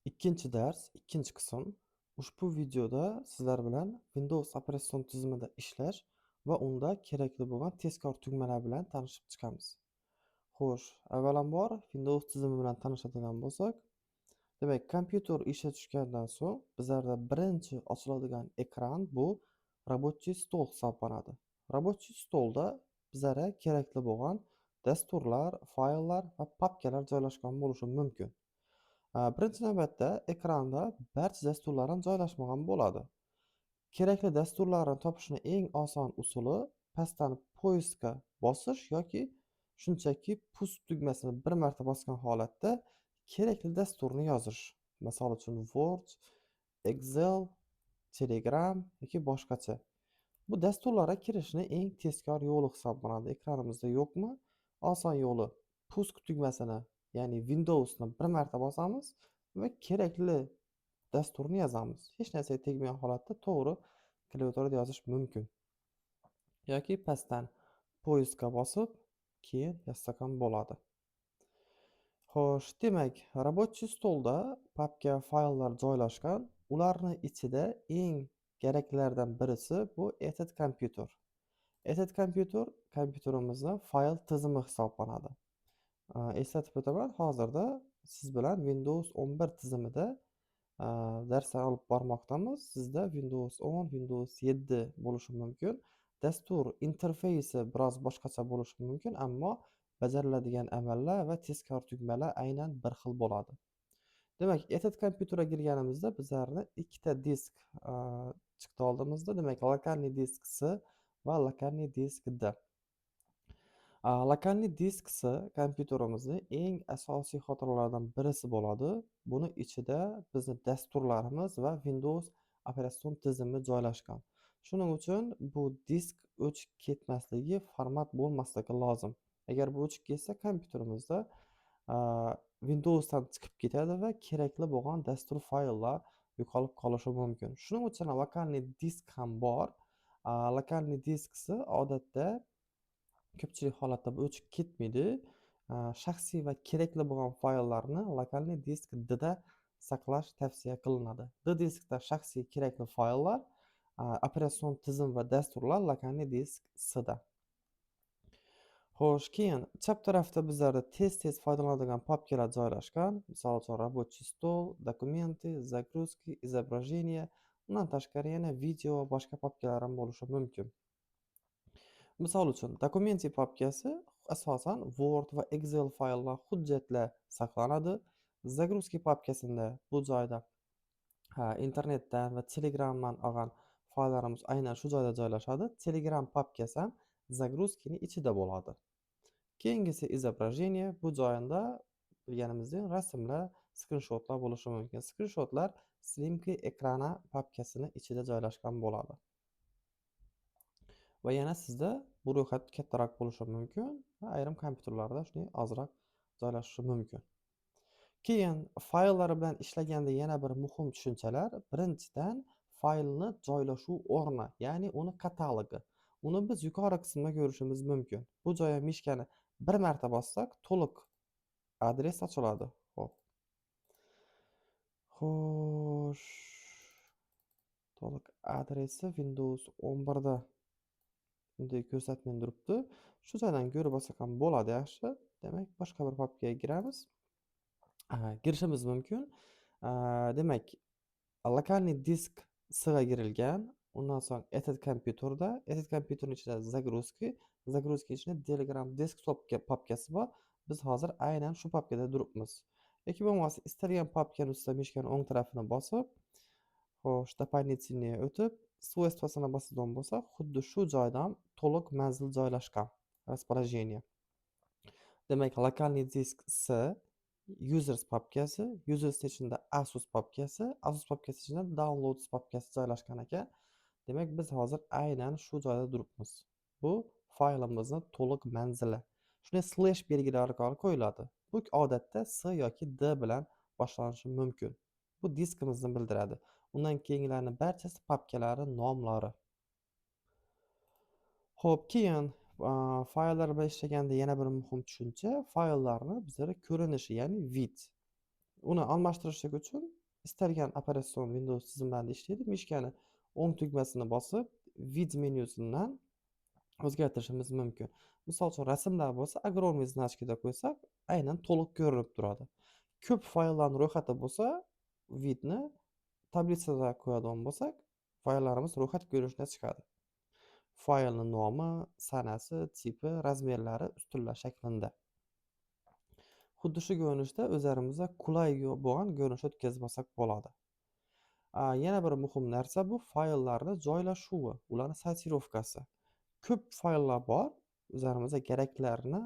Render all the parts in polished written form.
Ikkinchi dars, ikkinchi qism. Ushbu videoda sizlar bilan Windows operatsion tizimida ishlash va unda kerakli bo'lgan tezkor tugmalar bilan tanishib chiqamiz. Xo'sh, avvalambor Windows tizimi bilan tanishadigan bo'lsak, demak, kompyuter ishga tushgandan so'ng bizlarda birinchi ochiladigan ekran bu рабочий стол hisoblanadi. Рабочий стол da bizlarga kerakli bo'lgan dasturlar, fayllar va papkalar joylashgan bo'lishi mumkin. Birinchi navbatda ekranda barcha dasturlar ham joylashmagan bo'ladi. Kerakli dasturlarni topishni eng oson usuli pastdan поиск ga bosish yoki shunchaki пуск tugmasini bir marta bosgan holatda kerakli dasturni yozish. Misol uchun, Word, Excel, Telegram yoki boshqacha. Bu dasturlarga kirishni eng tezkor yo'li hisoblanadi. Ekranimizda yo'qmi? Oson yo'li пуск tugmasini, ya'ni Windowsni bir marta bosamiz va kerakli dasturni yozamiz. Hech narsaga tegmagan holatda to'g'ri klaviaturada yozish mumkin. Yoki pastdan поиск ga bosib, keyin yozsak ham bo'ladi. Xo'sh, demak, рабочий стол da papka, fayllar joylashgan. Ularni ichida eng keraklilardan birisi bu Этот компьютер. Этот компьютер kompyuterimizni fayl tizimi hisoblanadi. Eslatib o'taman, hozirda siz bilan Windows 11 tizimida darslar olib bormoqdamiz. Sizda Windows 10, Windows 7 bo'lishi mumkin. Dastur interfeysi biroz boshqacha bo'lishi mumkin, ammo bajariladigan amallar va tezkor tugmalar aynan bir xil bo'ladi. Demak, Этот компьютер ga kirganimizda bizlarni ikkita disk chiqdi oldimizda. Demak, локальный диск C va локальный диск D. Локальный диск C kompyuterimizni eng asosiy xotiralaridan birisi bo'ladi. Buni ichida bizni dasturlarimiz va Windows operatsion tizimi joylashgan. Shuning uchun bu disk o'chib ketmasligi, format bo'lmasligi lozim. Agar bu o'chib ketsa, kompyuterimizda Windowsdan chiqib ketadi va kerakli bo'lgan dastur fayllar yo'qolib qolishi mumkin. Shuning uchun локальный диск ham bor. Локальный диск si odatda ko'pchilik holatda bu o'chib ketmaydi. Shaxsiy va kerakli bo'lgan fayllarni локальный диск D da saqlash tavsiya qilinadi. D diskda shaxsiy kerakli fayllar, operatsion tizim va dasturlar локальный диск C da. Xo'sh, keyin chap tarafda bizlarda tez-tez foydalanadigan papkalar joylashgan. Misol uchun, рабочий стол, документы, загрузки, изображения. Undan tashqari yana video va boshqa papkalar ham bo'lishi mumkin. Misol uchun, документы papkasi asosan Word va Excel fayllar, hujjatlar saqlanadi. Загрузки papkasida bu joyda internetdan va Telegramdan olgan fayllarimiz aynan shu joyda joylashadi. Telegram papkasi ham загрузки ni ichida bo'ladi. Keyingisi изображение, bu joyida bilganimizdek rasmlar, skrinshotlar bo'lishi mumkin. Skrinshotlar снимки экрана papkasini ichida joylashgan bo'ladi. Va yana sizda bu ro'yxat kattaroq bo'lishi mumkin va ayrim kompyuterlarda shunday ozroq joylashishi mumkin. Keyin fayllar bilan ishlaganda yana bir muhim tushunchalar. Birinchidan, faylni joylashuv o'rni, ya'ni uni katalogi. Uni biz yuqori qismda ko'rishimiz mumkin. Bu joyga мышка ni bir marta bossak, to'liq adres ochiladi. Xo'p. Xo'sh. To'liq adresi Windows 11 da bunday ko'rsatmay turibdi. Shu joydan ko'rib olsak ham bo'ladi, yaxshi. Demak, boshqa bir papkaga kiramiz. Kirishimiz mumkin. Demak, локальный диск C ga kirilgan. Undan so'ng Этот компьютер da, Этот компьютер ning ichida загрузки, загрузки ichida Telegram Desktop papkasi bor. Biz hozir aynan shu papkada turibmiz. Yoki bo'lmasa istalgan papkani ustida мышка ni o'ng tarafini bosib, xo'sh, дополнительный o'tib, свойство sini bosadigan bo'lsak, xuddi shu joyda ham to'liq manzil joylashgan, расположение. Demak, локальный диск C, users papkasi, users ichida Asus papkasi, Asus papkasi ichida downloads papkasi joylashgan ekan. Demak, biz hozir aynan shu joyda turibmiz. Bu faylimizni to'liq manzili. Shunday slash belgilari orqali qo'yiladi. Bu odatda C yoki D bilan boshlanishi mumkin. Bu diskimizni bildiradi. Undan keyingilarning barchasi papkalari nomlari. Xo'p, keyin fayllar bilan ishlaganda yana bir muhim tushuncha fayllarni bizlara ko'rinishi, ya'ni вид. Uni almashtirishlik uchun istalgan operatsion Windows tizimlarida ishlaydi. Mishkani o'ng tugmasini bosib, vid menyusidan o'zgartirishimiz mumkin. Misol uchun rasmlar bo'lsa, огромный значкida qo'ysak, aynan to'liq ko'rinib turadi. Ko'p fayllarning ro'yxati bo'lsa, vidni tablitsada qo'yadigan bo'lsak, fayllarimiz ro'yxat ko'rinishida chiqadi. Faylning nomi, sanasi, tipi, razmerlari ustunlar shaklida. Xuddi shu ko'rinishda o'zlarimizga qulay bo'lgan ko'rinishda o'tkazib olsak bo'ladi. Yana bir muhim narsa bu fayllarni joylashuvi, ularni sortirovkasi. Ko'p fayllar bor, o'zlarimizga keraklarni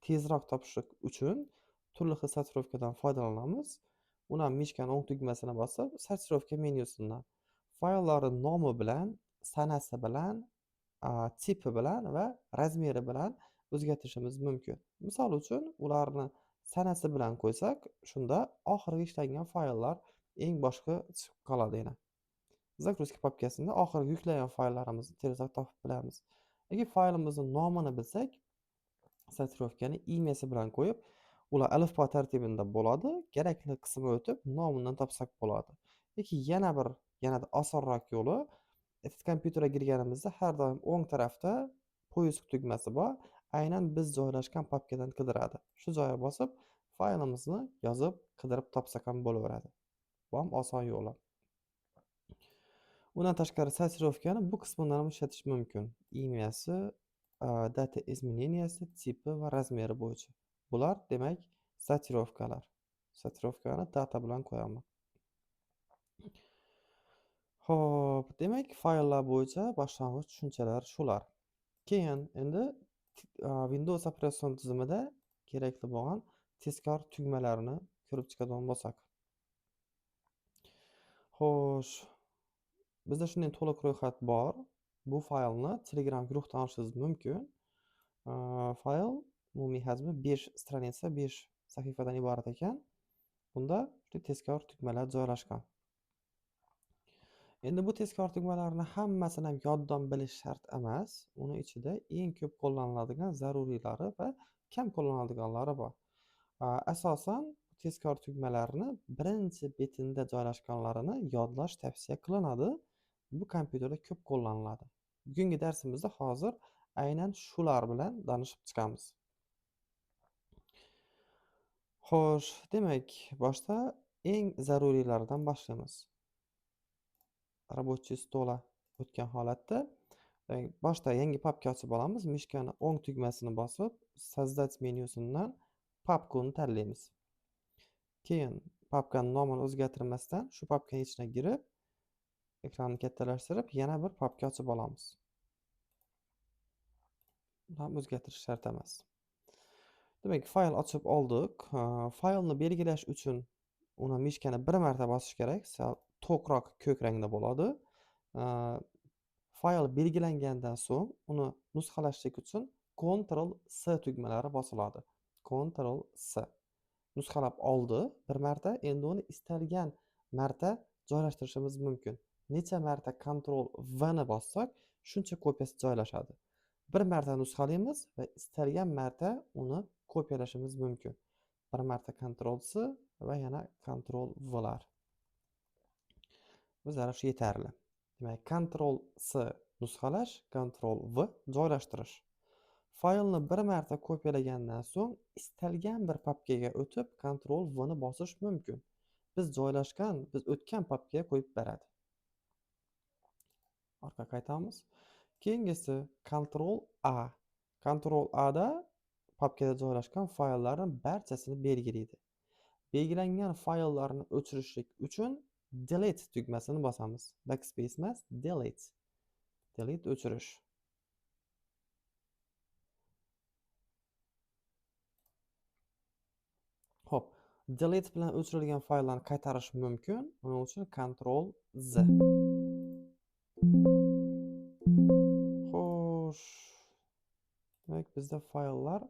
tezroq topish uchun turli xil sortirovkadan foydalanamiz. Uni ham mishkani o'ng tugmasini bosib, sortirovka menyusidan fayllarning nomi bilan, sanasi bilan, tipi bilan va razmeri bilan o'zgartirishimiz mumkin. Misol uchun, ularni sanasi bilan qo'ysak, shunda oxirgi ishlangan fayllar eng boshqa chiqib qoladi yana. Загрузка papkasida oxirgi yuklangan fayllarimizni tezroq topib bilamiz. Agar faylimizning nomini bilsak, sortirovkani imyasi bilan qo'yib, ular alifbo tartibida bo'ladi, kerakli qismi o'tib, nomidan topsak bo'ladi. Yoki yana bir, yanada osonroq yo'li, kompyuterga kirganimizda har doim o'ng tarafda poisk tugmasi bor. Aynan biz joylashgan papkadan qidiradi. Shu joyga bosib, faylimizni yozib, qidirib topsak ham bo'laveradi. Bu ham oson yo'li. Undan tashqari sortirovkani bu qismidan ham ishlatish mumkin. Imyasi, data измененияsi, tipi va razmeri bo'yicha. Bular demak sortirovkalar. Sortirovkani data bilan qo'yaman. Xo'p, demak fayllar bo'yicha boshlang'ich tushunchalar shular. Keyin endi Windows operatsion tizimida kerakli bo'lgan tezkor tugmalarni ko'rib chiqadigan bo'lsak. Xo'sh, bizda shunday to'liq ro'yxat bor. Bu faylni Telegram guruhdan olishingiz mumkin. Fayl umumiy hajmi 5 stranitsa, 5 sahifadan iborat ekan. Bunda juda tezkor tugmalar joylashgan. Endi bu tezkor tugmalarni hammasini ham yoddan bilish shart emas. Uni ichida eng ko'p qo'llaniladigan zaruriylari va kam qo'llaniladiganlari bor. Asosan tezkor tugmalarni birinchi betinda joylashganlarini yodlash tavsiya qilinadi. Bu kompyuterda ko'p qo'llaniladi. Bugungi darsimizda hozir aynan shular bilan tanishib chiqamiz. Xo'sh, demak, boshda eng zaruriylaridan boshlaymiz. Рабочий stola o'tgan holatda boshda yangi papka ochib olamiz. Mishkani o'ng tugmasini bosib, Создать menyusidan papkani tanlaymiz. Keyin papkaning nomini o'zgartirmasdan shu papkaning ichiga kirib, ekranni kattalashtirib, yana bir papka ochib olamiz. Buni ham o'zgartirish shart emas. Demak, fayl ochib oldik. Faylni belgilash uchun uni mishkani bir marta bosish kerak. Sal to'qroq ko'k rangda bo'ladi. Fayl belgilangandan so'ng uni nusxalashlik uchun Ctrl S tugmalari bosiladi. Ctrl S. Nusxalab oldi bir marta, endi uni istalgan marta joylashtirishimiz mumkin. Necha marta Ctrl V ni bossak, shuncha kopiyasi joylashadi. Bir marta nusxalaymiz va istalgan marta uni kopiyalashimiz mumkin. Bir marta Ctrl S va yana Ctrl Vlar. Bizlar shu yetarli. Demak, Ctrl S nusxalash, Ctrl V joylashtirish. Faylni bir marta kopiyalagandan so'ng istalgan bir papkaga o'tib Ctrl V ni bosish mumkin. Biz joylashgan, biz o'tgan papkaga qo'yib beradi. Orqa qaytamiz. Keyingisi Ctrl A. Ctrl A da papkada joylashgan fayllarning barchasini belgilaydi. Belgilangan fayllarni o'chirishlik uchun Delete tugmasini bosamiz. Backspace emas, Delete. Delete o'chirish. Xo'p, Delete bilan o'chirilgan fayllarni qaytarish mumkin. Buning uchun Ctrl Z. Xo'sh. Demak, bizda fayllar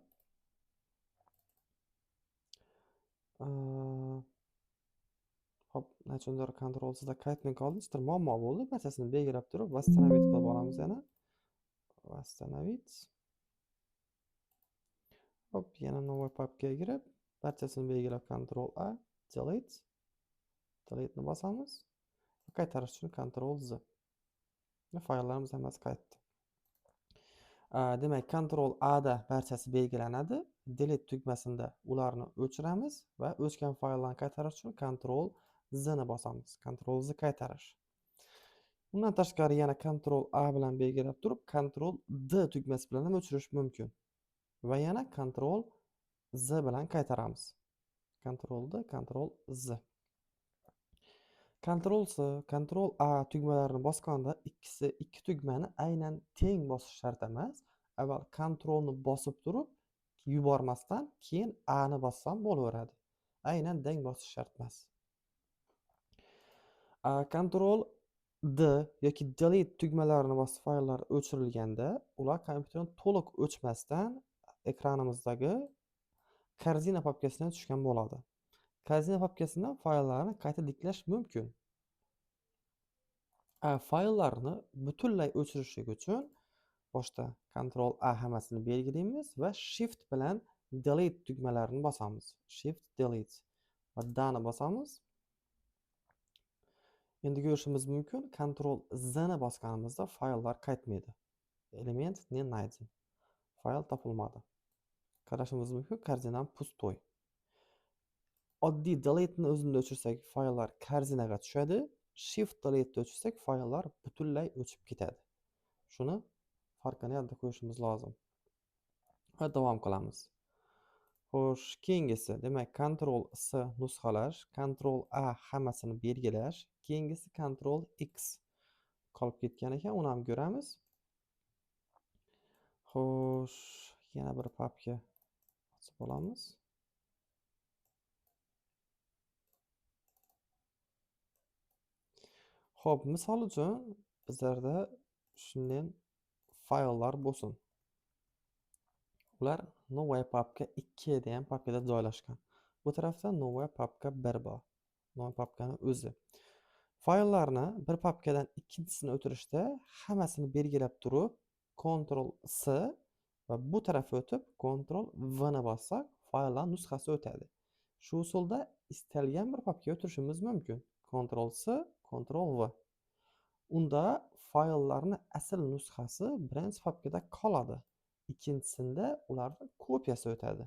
hop, nechundir Ctrl Z da qaytmay qoldi. Nimadir muammo bo'ldi. Barchasini belgilab turib, восстановить qilib olamiz yana. Восстановить. Hop, yana новый papkaga kirib, barchasini belgilab Ctrl A. Delete. Delete'ni bosamiz. Qaytarish uchun Ctrl Z. Fayllarimiz hammasi qaytdi. Demak, Ctrl A da barchasi belgilanadi. Delete tugmasida ularni o'chiramiz va o'chgan fayllarni qaytarish uchun Ctrl Z ni bosamiz. Ctrl Z qaytarish. Undan tashqari yana Ctrl A bilan belgilab turib, Ctrl D tugmasi bilan ham o'chirish mumkin. Va yana Ctrl Z bilan qaytaramiz. Ctrl D, Ctrl Z. Ctrl C, Ctrl A tugmalarini bosganda ikki tugmani aynan teng bosish shart emas. Avval Ctrlni bosib turib, yubormasdan keyin A ni bossam bo'laveradi. Aynan teng bosish shart emas. Ctrl D yoki Delete tugmalarini bosib fayllar o'chirilganda, ular kompyuterni to'liq o'chmasdan ekranimizdagi korзина papkasidan tushgan bo'ladi. Korзина papkasidan fayllarni qayta tiklash mumkin. Fayllarni butunlay o'chirishlik uchun boshda Ctrl A hammasini belgilaymiz va Shift bilan Delete tugmalarini bosamiz. Shift Delete va D ni bosamiz. Endi ko'rishimiz mumkin, Ctrl Z ni bosganimizda fayllar qaytmaydi. Element не найден. Fayl topilmadi. Qarashimiz mumkin, korзинам пустой. Oddiy Delete ni o'zini o'chirsak, fayllar korзинаga tushadi. Shift Delete ni o'chirsak, fayllar butunlay o'chib ketadi. Shuni farqini yodda qo'yishimiz lozim. Va davom qilamiz. Xo'sh, keyingisi, demak, Ctrl S nusxalash, Ctrl A hammasini belgilash, keyingisi Ctrl X qolib ketgan ekan, uni ham ko'ramiz. Xo'sh, yana bir papka ochib olamiz. Xo'p, misol uchun bizlarda shunday fayllar bo'lsin. Ular Novaya papka 2 degan papkada joylashgan. Bu tarafda Novaya papka 1 bor. Novaya papkani o'zi. Fayllarni bir papkadan ikkinchisini o'tirishda hammasini belgilab turib, Ctrl S va bu tarafga o'tib Ctrl V ni bossak, fayllar nusxasi o'tadi. Shu usulda istalgan bir papkaga o'tirishimiz mumkin. Ctrl S, Ctrl V. Unda fayllarning asl nusxasi birinchi papkada qoladi. Ikkinchisida ularning kopiyasi o'tadi.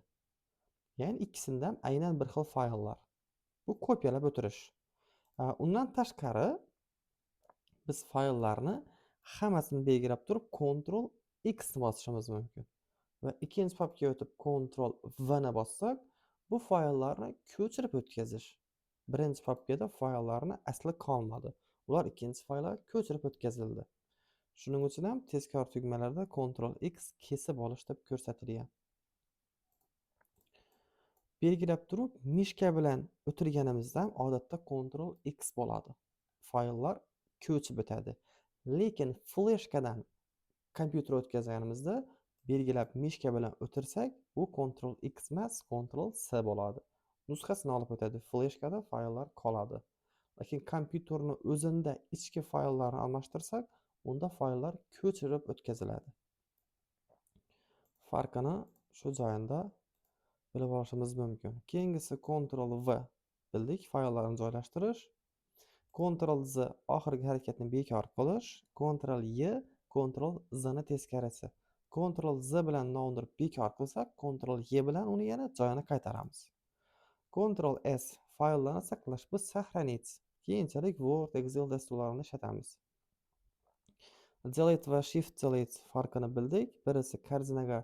Ya'ni ikkisida ham aynan bir xil fayllar. Bu kopiyalab o'tirish. Undan tashqari biz fayllarni hammasini belgilab turib Ctrl X ni bosishimiz mumkin. Va ikkinchi papkaga o'tib Ctrl V ni bossak, bu fayllarni ko'chirib o'tkazish. Birinchi papkada fayllarni asli qolmadi. Ular ikkinchi faylga ko'chirib o'tkazildi. Shuning uchun ham tezkor tugmalarda Ctrl X kesib olish deb ko'rsatilgan. Belgilab turib, mishka bilan o'tirganimizda ham odatda Ctrl X bo'ladi. Fayllar ko'chib o'tadi. Lekin fleshkadan kompyuterga o'tkazganimizda belgilab mishka bilan o'tirsak, u Ctrl X emas, Ctrl S bo'ladi. Nusxasini olib o'tadi. Fleshkada fayllar qoladi. Lekin kompyuterni o'zida ichki fayllarni almashtirsak, unda fayllar ko'chirib o'tkaziladi. Farqini shu joyida bilib olishimiz mumkin. Keyingisi Ctrl V bildik, fayllarni joylashtirish. Ctrl Z oxirgi harakatni bekor qilish, Ctrl Y, Ctrl Z ni teskarisi. Ctrl Z bilan noundirib bekor qilsak, Ctrl Y bilan uni yana joyini qaytaramiz. Ctrl S fayllarni saqlash, bu сохранить. Keyinchalik Word, Excel dasturlarini ishlatamiz. Delete va Shift Delete farqini bildik. Birisi korзинаga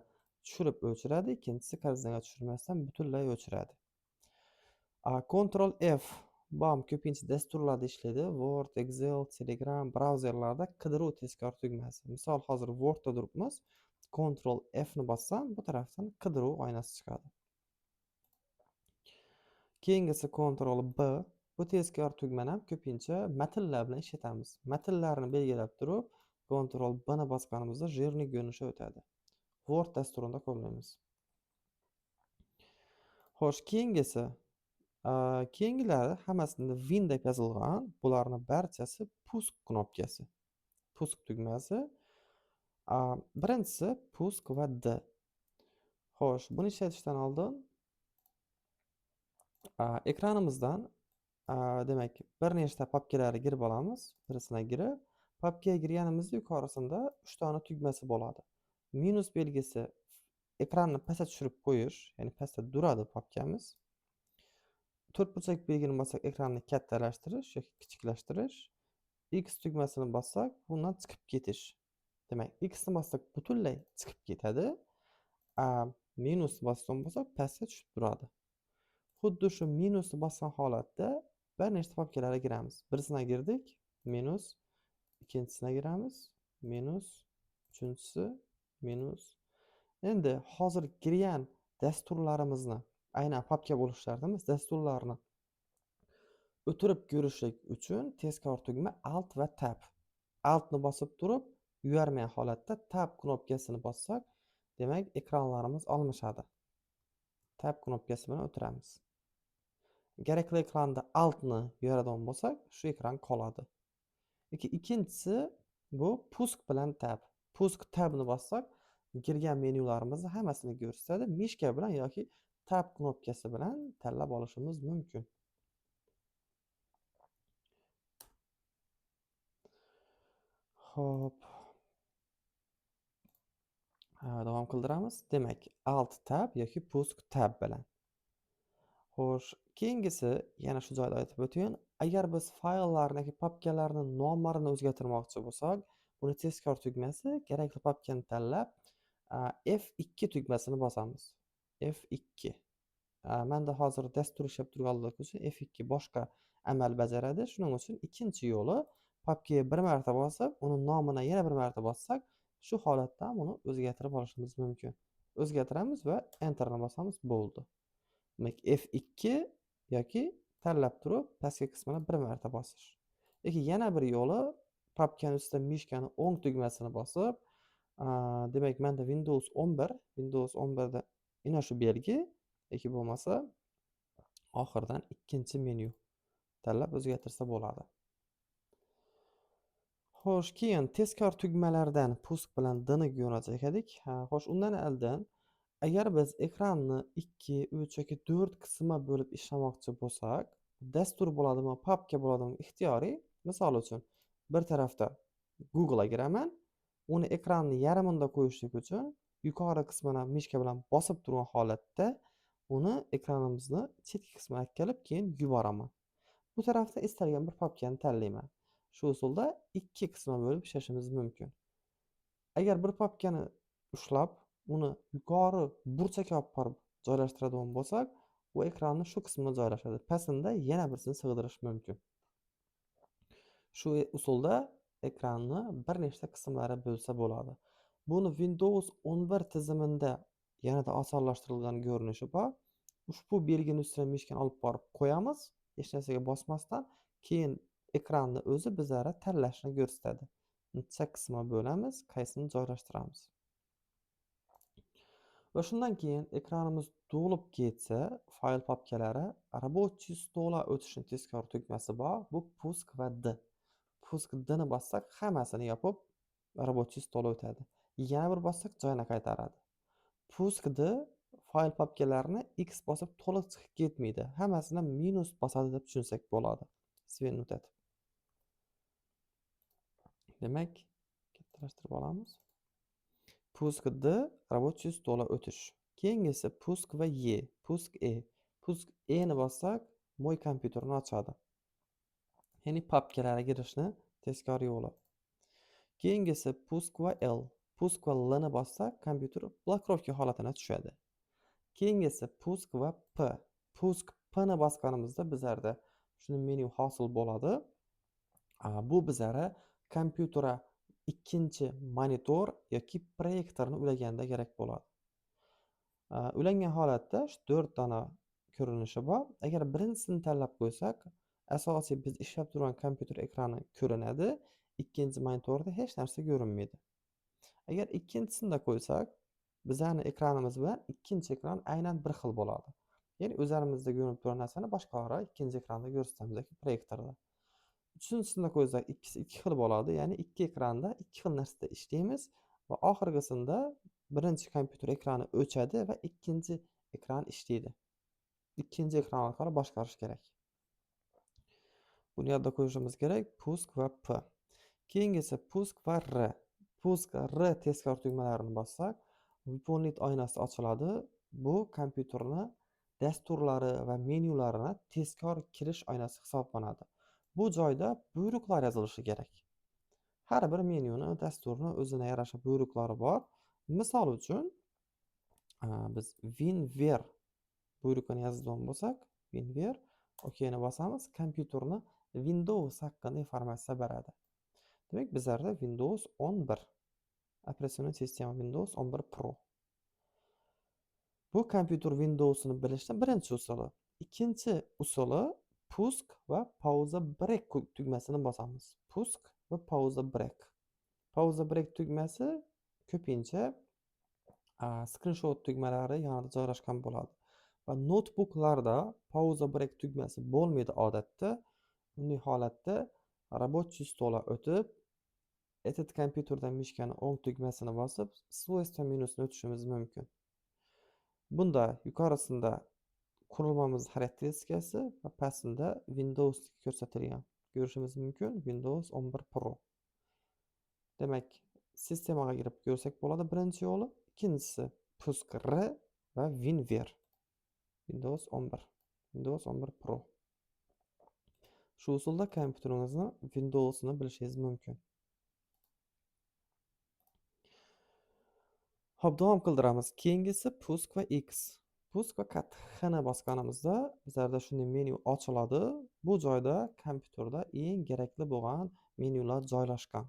tushirib o'chiradi, ikkinchisi korзинаga tushirmasdan butunlay o'chiradi. Ctrl F bu ham ko'pincha dasturlarda ishlaydi. Word, Excel, Telegram, brauzerlarda qidiruv tezkor tugmasi. Misol hozir Wordda turibmiz. Ctrl F ni bossam, bu tarafdan qidiruv oynasi chiqadi. Keyingisi Ctrl B. Bu tezkor tugmani ham ko'pincha matnlar bilan ishlatamiz. Matnlarni belgilab turib, Ctrl B ni bosganimizda jirni ko'rinishi o'tadi. Word dasturida qo'llaymiz. Xo'sh, keyingisi, keyingilari hammasida Win deb yozilgan. Bularning barchasi pusk knopkasi. Pusk tugmasi. Birinchisi pusk va D. Xo'sh, buni ishlatishdan oldin Ekranimizdan demak bir nechta papkalarga kirib olamiz. Birisine girib, papkaga kirganimizda yuqorisida 3 dona tugmasi bo'ladi. Minus belgisi ekranni pastga tushirib qo'yish, ya'ni pastda turadi papkamiz. To'rtburchak belgini bossak ekranni kattalashtirish yoki kichiklashtirish. X tugmasini bossak bundan chiqib ketish. Demak, X ni bossak butunlay chiqib ketadi. Minus bosgan bo'lsak pastga tushib turadi. Xuddi shu minusni bosgan holatda bir nechta papkalarga kiramiz. Birisine girdik, minus, ikkinchisine kiramiz, minus, uchinchisi, minus. Endi hozir kirgan dasturlarimizni, aynan papka bo'lishi shart emas, dasturlarni o'tirib ko'rishlik uchun tezkor tugma Alt va Tab. Altni bosib turib, yuvarmagan holatda Tab knopkasini bossak, demak ekranlarimiz almashadi. Tab knopkasi bilan o'tiramiz. Kerakli ekranda Altni yuvaradigan bo'lsak, shu ekran qoladi. Yoki ikkinchisi bu Pusk bilan Tab. Pusk Tabni bossak, kirgan menyularimizni hammasini ko'rsatadi. Mishka bilan yoki Tab knopkasi bilan tanlab olishimiz mumkin. Xo'p. Davom qildiramiz. Demak, Alt Tab yoki Pusk Tab bilan. Xo'sh, keyingisi yana shu joyda aytib o'tayin. Agar biz fayllarni yoki papkalarni nomerini o'zgartirmoqchi bo'lsak, buni tezkor tugmasi kerakli papkani tanlab, F2 tugmasini bosamiz. F2. Menda hozir dastur ishlab turganligi uchun F2 boshqa amal bajaradi. Shuning uchun ikkinchi yo'li papkaga bir marta bosib, uni nomini yana bir marta bossak, shu holatda uni o'zgartirib olishimiz mumkin. O'zgartiramiz va Enterni bosamiz, bo'ldi. Demak, F2 yoki tanlab turib pastki qismini bir marta bosish. Yoki yana bir yo'li papkani ustida mishkani o'ng tugmasini bosib, demak menda Windows 11, Windows 11 da ina shu belgi yoki bo'lmasa oxiridan ikkinchi menyu tanlab o'zgartirsa bo'ladi. Xo'sh, keyin tezkor tugmalardan Pusk bilan D ni yo'naltirsak edik. Xo'sh, undan oldin agar biz ekranni 2, 3 yoki 4 qismga bo'lib ishlamoqchi bo'lsak, dastur bo'ladimi, papka bo'ladimi ixtiyoriy. Misol uchun, bir tarafda Google'a kiraman, uni ekranni yarmida qo'yishlik uchun yuqori qismini mishka bilan bosib turgan holatda uni ekranimizni chetki qismiga olib kelib, keyin yuboraman. Bu tarafda istalgan bir papkani tanlayman. Shu usulda 2 qismga bo'lib ishlashimiz mumkin. Agar bir papkani ushlab, uni yuqori burchakka olib borib joylashtiradigan bo'lsak, u ekranni shu qismida joylashadi. Pastida yana birisini sig'dirish mumkin. Shu usulda ekranni bir nechta qismlari bo'lsa bo'ladi. Buni Windows 11 tizimida yanada osonlashtirilgan ko'rinishi bor. Ushbu belgini ustiga mishkani olib borib qo'yamiz, hech narsaga bosmasdan, keyin ekranni o'zi bizlarga tanlashni ko'rsatadi. Necha qismga bo'lamiz, qaysini joylashtiramiz. Va shundan keyin ekranimiz to'lib ketsa, fayl papkalari рабочий stolga o'tishni tezkor tugmasi bor. Bu Pusk va D. Pusk D ni bossak, hammasini yopib рабочий stolga o'tadi. Yana bir bossak joyini qaytaradi. Pusk D fayl papkalarini X bosib to'liq chiqib ketmaydi. Hammasini minus bosadi deb tushunsak bo'ladi. Sven o'tadi. Demak, kattalashtirib olamiz. Pusk D рабочий stolga o'tish. Keyingisi Pusk va E, Pusk E. Pusk E ni bossak, Moy kompyuterni ochadi. Ya'ni papkalarga kirishni tezkor yo'li. Keyingisi Pusk va L. Pusk va L ni bossak, kompyuter blokirovka holatına tushadi. Keyingisi Pusk va P. Pusk P ni bosganimizda bizlarda shuni menyu hosil bo'ladi. Bu bizlarga kompyuterga ikkinchi monitor yoki proyektorni ulaganda kerak bo'ladi. Ulangan holatda shu 4 dona ko'rinishi bor. Agar birinchisini tanlab qo'ysak, asosiy biz ishlab turgan kompyuter ekrani ko'rinadi, ikkinchi monitorda hech narsa ko'rinmaydi. Agar ikkinchisini da qo'ysak, bizani ekranimiz bilan ikkinchi ekran aynan bir xil bo'ladi. Ya'ni o'zlarimizda ko'rinib turgan narsani boshqalarga ikkinchi ekranda ko'rsatamiz yoki proyektorda. Uchinchisini qo'ysak, ikkisi ikki xil bo'ladi, ya'ni ikki ekranda ikki xil narsada ishlaymiz va oxirgisida birinchi kompyuter ekrani o'chadi va ikkinchi ekran ishlaydi. Ikkinchi ekran orqali boshqarish kerak. Buni yodda qo'yishimiz kerak. Пуск va P. Keyingisi пуск va R. Пуск R tezkor tugmalarini bossak, выполнить oynasi ochiladi. Bu kompyuterni dasturlari va menyularini tezkor kirish oynasi hisoblanadi. Bu joyda buyruqlar yozilishi kerak. Har bir menyuni, dasturni o'zina yarasha buyruqlari bor. Misol uchun, biz WinVer buyrug'ini yozadigan bo'lsak, WinVer OKni bosamiz, kompyuterni Windows haqida informatsiya beradi. Demak, bizlarda Windows 11 operatsion sistema, Windows 11 Pro. Bu kompyuter Windowsini bilishni birinchi usuli. Ikkinchi usuli пуск va pauza break tugmasini bosamiz. Пуск va pauza break. Pauza break tugmasi ko'pincha screenshot tugmalari yonida joylashgan bo'ladi. Va notebooklarda pauza break tugmasi bo'lmaydi odatda. Bunday holatda рабочий стол ga o'tib, этот kompyuterdan мышка ni o'ng tugmasini bosib, свойства menyusini o'tishimiz mumkin. Bunda yuqorisida qurilmamiz xarakteristikasi va pastida Windows ko'rsatilgan. Ko'rishimiz mumkin, Windows 11 Pro. Demak, sistemaga kirib ko'rsak bo'ladi birinchi yo'li. Ikkinchisi пуск R va WinVer. Windows 11, Windows 11 Pro. Shu usulda kompyuteringizni Windowsini bilishingiz mumkin. Xo'p, davom qildiramiz. Keyingisi пуск va X. Пуск va kat X ni bosganimizda bizlarda shunday menyu ochiladi. Bu joyda kompyuterda eng kerakli bo'lgan menyular joylashgan.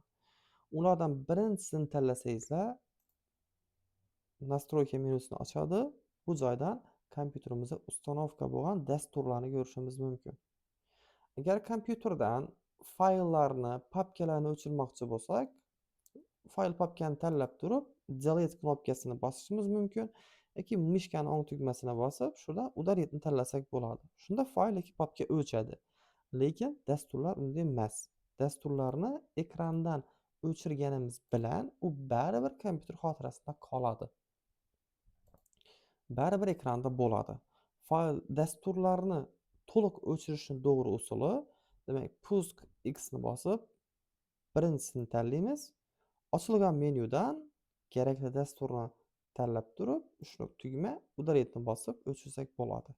Ulardan birinchisini tanlasangizlar, настройка menyusini ochadi. Bu joydan kompyuterimizda установка bo'lgan dasturlarni ko'rishimiz mumkin. Agar kompyuterdan fayllarni, papkalarni o'chirmoqchi bo'lsak, fayl papkani tanlab turib, delete knopkasini bosishimiz mumkin yoki мышка ni o'ng tugmasini bosib, shurdan удалить ni tanlasak bo'ladi. Shunda fayl yoki papka o'chadi. Lekin dasturlar unday emas. Dasturlarni ekrandan o'chirganimiz bilan u baribir kompyuter xotirasida qoladi. Baribir ekranda bo'ladi. Fayl dasturlarni to'liq o'chirishning to'g'ri usuli, demak, пуск X ni bosib, birinchisini tanlaymiz. Ochilgan menyudan kerakli dasturni tanlab turib, ushbu tugma удалить ni bosib o'chirsak bo'ladi.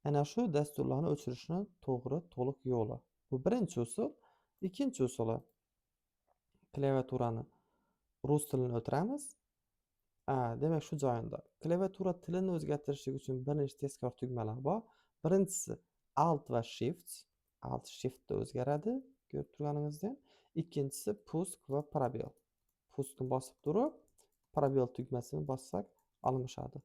Ana shu dasturlarni o'chirishni to'g'ri, to'liq yo'li. Bu birinchi usul. Ikkinchi usuli klaviaturani rus tilini o'tiramiz. Demak, shu joyida klaviatura tilini o'zgartirishlik uchun bir nechta tezkor tugmalar bor. Birinchisi Alt va Shift. Alt Shiftda o'zgaradi, ko'rib turganingizdek. Ikkinchisi пуск va пробел. Пуск ni bosib turib, пробел tugmasini bossak almashadi.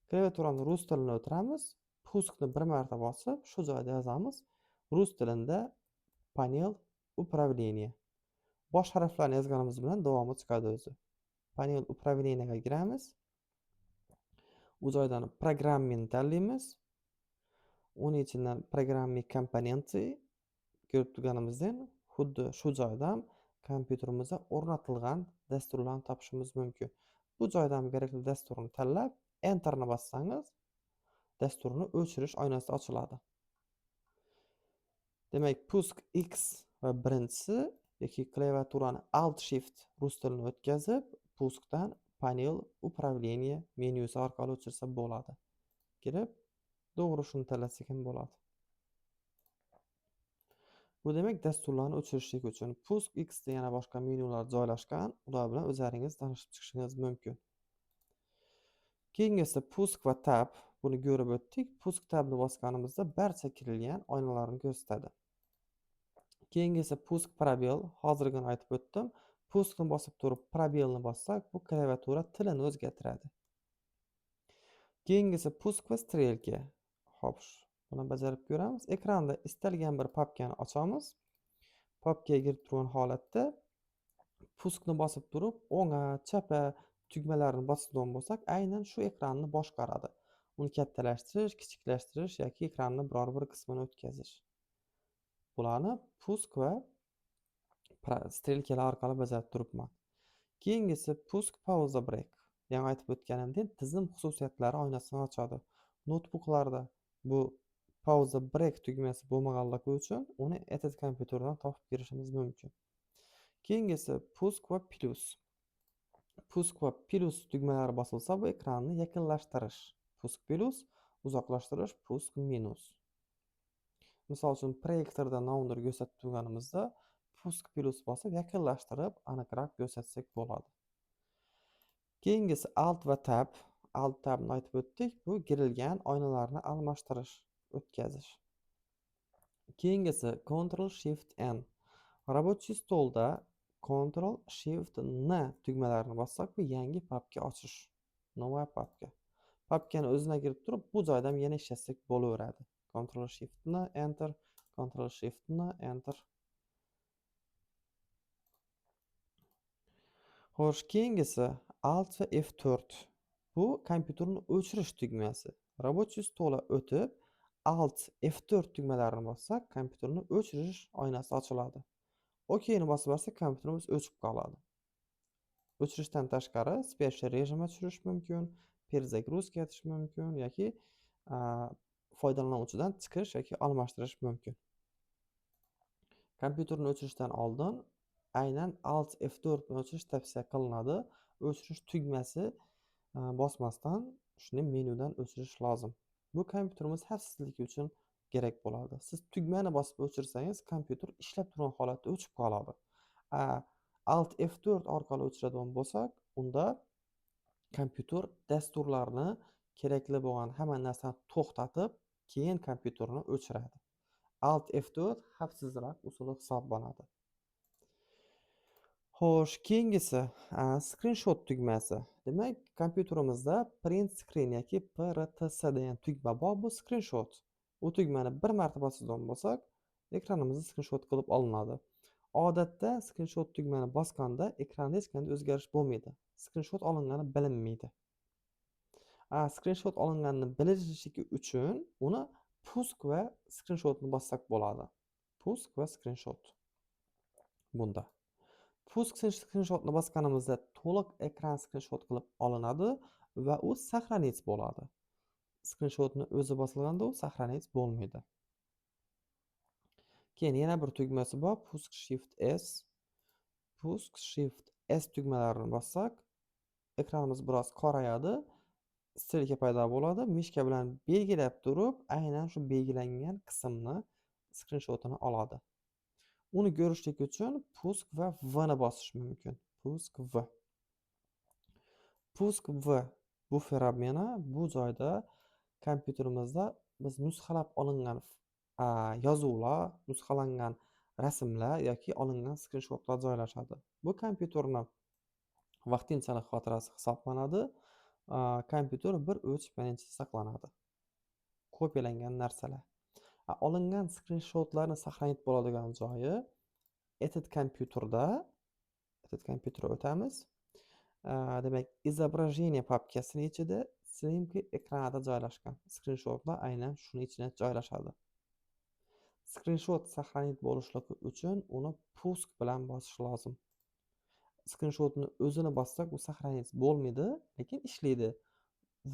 Klaviaturani rus tilini o'tiramiz. Пуск ni bir marta bosib, shu joyda yozamiz. Rus tilida панель управления. Bosh harflarni yozganimiz bilan davomi chiqadi o'zi. Панель управления ga kiramiz. U joydan программы ni tanlaymiz. Uni ichidan программные компоненты ko'rib turganimizdek, xuddi shu joydan kompyuterimizda o'rnatilgan dasturlarni topishimiz mumkin. Bu joydan kerakli dasturni tanlab, Enterni bossangiz, dasturni o'chirish oynasi ochiladi. Demak, пуск X va birinchisi yoki klaviaturani Alt Shift rus tilini o'tkazib, пуск dan панель управления menyusi orqali o'chirsa bo'ladi. Kirib, to'g'ri shuni tanlasak ham bo'ladi. Bu demak dasturlarni o'chirishlik uchun пуск X da yana boshqa menyular joylashgan, ular bilan o'zlaringiz tanishib chiqishingiz mumkin. Keyingisi пуск va tab. Buni ko'rib o'tdik. Пуск tabni bosganimizda barcha kirilgan oynalarni ko'rsatadi. Keyingisi пуск пробел. Hozirgina aytib o'tdim. Пуск ni bosib turib пробел ni bossak, bu klaviatura tilini o'zgartiradi. Keyingisi пуск va стрелка. Xo'p, buni bajarib ko'ramiz. Ekranda istalgan bir papkani ochamiz. Papkaga kirib turgan holatda пуск ni bosib turib, o'ng'a, chapa tugmalarini bosadigan bo'lsak, aynan shu ekranni boshqaradi. Uni kattalashtirish, kichiklashtirish yoki ekranni biror bir qismini o'tkazish. Bularni пуск va стрелка lar orqali bajarib turibman. Keyingisi пуск pauza break. Yana aytib o'tganimdek, tizim xususiyatlari oynasini ochadi. Notebooklarda bu pauza break tugmasi bo'lmaganligi uchun uni этот kompyuterdan topib kirishimiz mumkin. Keyingisi пуск va plyus. Пуск va plyus tugmalari bosilsa, bu ekranni yaqinlashtirish. Пуск plyus, uzoqlashtirish пуск minus. Misol uchun, proyektorda nimadir ko'rsatib turganimizda пуск plyus bosib yaqinlashtirib, aniqroq ko'rsatsak bo'ladi. Keyingisi Alt va Tab. Alt Tabni aytib o'tdik. Bu girilgan oynalarni almashtirish, o'tkazish. Keyingisi Ctrl Shift N. Рабочий стол da Ctrl Shift N tugmalarini bossak, bu yangi papka ochish. Новая папка. Papkani o'zina kirib turib, bu joyda ham yana ishlatsak bo'laveradi. Ctrl Shift N, Enter, Ctrl Shift N, Enter. Xo'sh, keyingisi Alt va F4. Bu kompyuterni o'chirish tugmasi. Рабочий стол ga o'tib, Alt F4 tugmalarini bossak, kompyuterni o'chirish oynasi ochiladi. OK ni bosib borsak, kompyuterimiz o'chib qoladi. O'chirishdan tashqari спящий rejimga tushirish mumkin, перезагрузка etish mumkin yoki foydalanuvchidan chiqish yoki almashtirish mumkin. Kompyuterni o'chirishdan oldin aynan Alt F4 bilan o'chirish tavsiya qilinadi. O'chirish tugmasi bosmasdan shuni menyudan o'chirish lozim. Bu kompyuterimiz xavfsizligi uchun kerak bo'ladi. Siz tugmani bosib o'chirsangiz, kompyuter ishlab turgan holatda o'chib qoladi. Alt F4 orqali o'chiradigan bo'lsak, unda kompyuter dasturlarni, kerakli bo'lgan hamma narsani to'xtatib, keyin kompyuterni o'chiradi. Alt F4 xavfsizroq usuli hisoblanadi. Xo'sh, keyingisi screenshot tugmasi. Demak, kompyuterimizda print screen yoki PRTS degan tugma bor, bu screenshot. U tugmani bir marta bosadigan bo'lsak, ekranimizni screenshot qilib olinadi. Odatda screenshot tugmani bosganda ekranda hech qanday o'zgarish bo'lmaydi. Screenshot olingani bilinmaydi. Screenshot olinganini bilish uchun uni пуск va screenshotni bossak bo'ladi. Пуск va screenshot. Bunda пуск screenshotni bosganimizda to'liq ekran screenshot qilib olinadi va u сохранить bo'ladi. Screenshotni o'zi bosilganda u сохранить bo'lmaydi. Keyin yana bir tugmasi bor, пуск Shift S. Пуск Shift S tugmalarini bossak, ekranimiz biroz qorayadi, стрелка paydo bo'ladi. Мышка bilan belgilab turib, aynan shu belgilangan qismni screenshotini oladi. Uni ko'rishlik uchun пуск va V ni bosish mumkin. Пуск V. Пуск V буфер обмена, bu joyda kompyuterimizda biz nusxalab olingan yozuvlar, nusxalangan rasmlar yoki olingan skrinshotlar joylashadi. Bu kompyuterni vaqtinchalik xotirasi hisoblanadi. Kompyuter bir o'ch birinchi saqlanadi. Kopiyalangan narsalar. Olingan skrinshotlarni сохранить bo'ladigan joyi этот kompyuterda, этот kompyuterga o'tamiz. Demak, изображение papkasini ichida съёмка ekranida joylashgan. Skrinshotlar aynan shuni ichida joylashadi. Skrinshot сохранить bo'lishligi uchun uni пуск bilan bosish lozim. Skrinshotni o'zini bossak, u сохранить bo'lmaydi, lekin ishlaydi.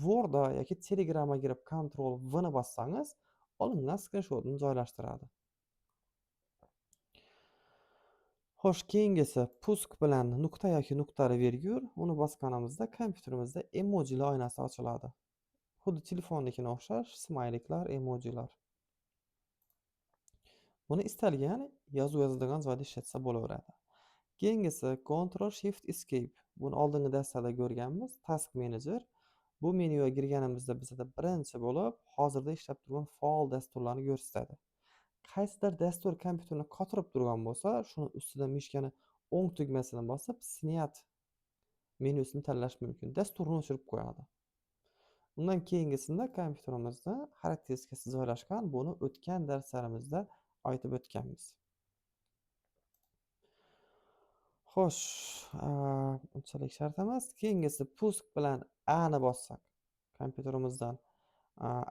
Wordda yoki Telegramga kirib Ctrl V ni bossangiz, olingan skrinshotni joylashtiradi. Xo'sh, keyingisi пуск bilan nuqta yoki nuqtali vergul, uni bosganimizda kompyuterimizda emojilar oynasi ochiladi. Xuddi telefonnikina o'xshash smayliklar, emojilar. Buni istalgan yozuv yozadigan joyda ishlatsa bo'laveradi. Keyingisi Ctrl Shift Escape. Buni oldingi darslarda ko'rganmiz. Task Manager. Bu menyuga kirganimizda bizada birinchi bo'lib hozirda ishlab turgan faol dasturlarni ko'rsatadi. Qaysidir dastur kompyuterni qotirib turgan bo'lsa, shuni ustida мышка ni o'ng tugmasini bosib, снять menyusini tanlash mumkin. Dasturni o'chirib qo'yadi. Undan keyingisida kompyuterimizda xarakteristikasi joylashgan. Buni o'tgan darslarimizda aytib o'tganmiz. Xo'sh, unchalik shart emas. Keyingisi пуск bilan A ni bossak, kompyuterimizdan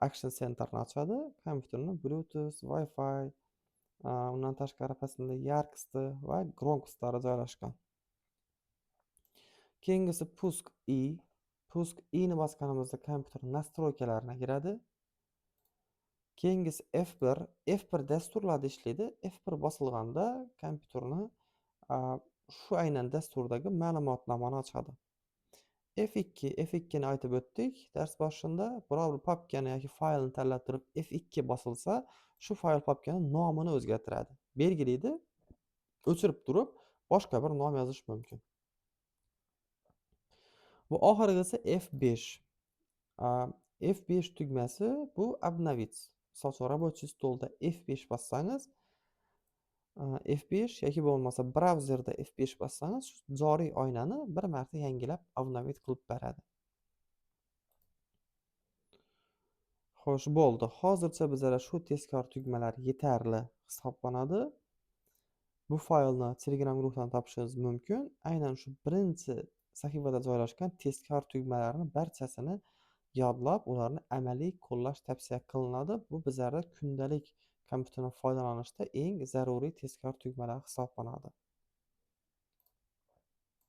Action Centerni ochadi. Kompyuterni Bluetooth, Wi-Fi, undan tashqari pastida яркости va громкость lari joylashgan. Keyingisi пуск I. Пуск I ni bosganimizda kompyuter настройка larina kiradi. Keyingisi F1. F1 dasturlarda ishlaydi. F1 bosilganda kompyuterni shu aynan dasturdagi ma'lumotnomani ochadi. F2, F2 ni aytib o'tdik dars boshida. Biror bir papkani yoki faylni tanlab turib F2 bosilsa, shu fayl papkani nomini o'zgartiradi. Belgilaydi, o'chirib turib boshqa bir nom yozish mumkin. Va oxirgisi F5. F5 tugmasi bu обновить. Misol uchun, рабочий stolda F5 bossangiz, F5 yoki bo'lmasa brauzerda F5 bossangiz, shu joriy oynani bir marta yangilab обновить qilib beradi. Xo'sh, bo'ldi. Hozircha bizlarga shu tezkor tugmalar yetarli hisoblanadi. Bu faylni Telegram guruhidan topishingiz mumkin. Aynan shu birinchi sahifada joylashgan tezkor tugmalarni barchasini yodlab, ularni amaliy qo'llash tavsiya qilinadi. Bu bizlarda kundalik kompyuterdan foydalanishda eng zaruriy tezkor tugmalar hisoblanadi.